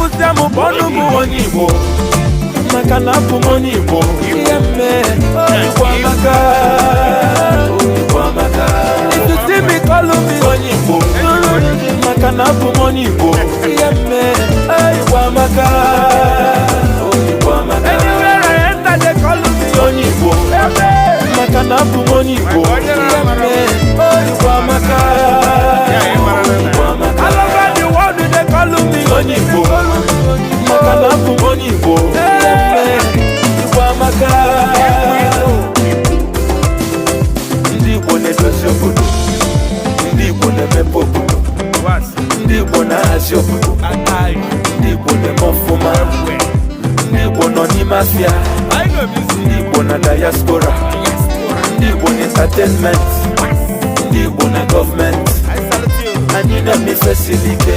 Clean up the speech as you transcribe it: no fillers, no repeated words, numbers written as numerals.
Ịfụsịa m, kpọnụ m onye Igbo, maka na abụ m onye Igbo. Ihe mme, Igbo amaka, Igbo amaka. If you see me, call me onye Igbo, maka na abụ m onye Igbo. Ihe mme, Igbo amaka, Igbo amaka. Anywhere I enter, they call me onye Igbo, maka na abụ m onye Igbo. Ihe mme, Igbo amaka, Igbo amaka. All over the world, they call me onye Igbo, maka na abụ m onye Igbo. Ihe mme, Igbo amaka. Ndị Igbo na-edozi obodo, ndị Igbo na-emepe obodo, ndị Igbo na-ahazi obodo, ndị Igbo na-eme ọfụma, ndị Igbo nọ n'ime afịa, ndị Igbo na diaspora, ndị Igbo na entertainment, ndị Igbo na gọọmenti. Anyị na-eme ife siri ike.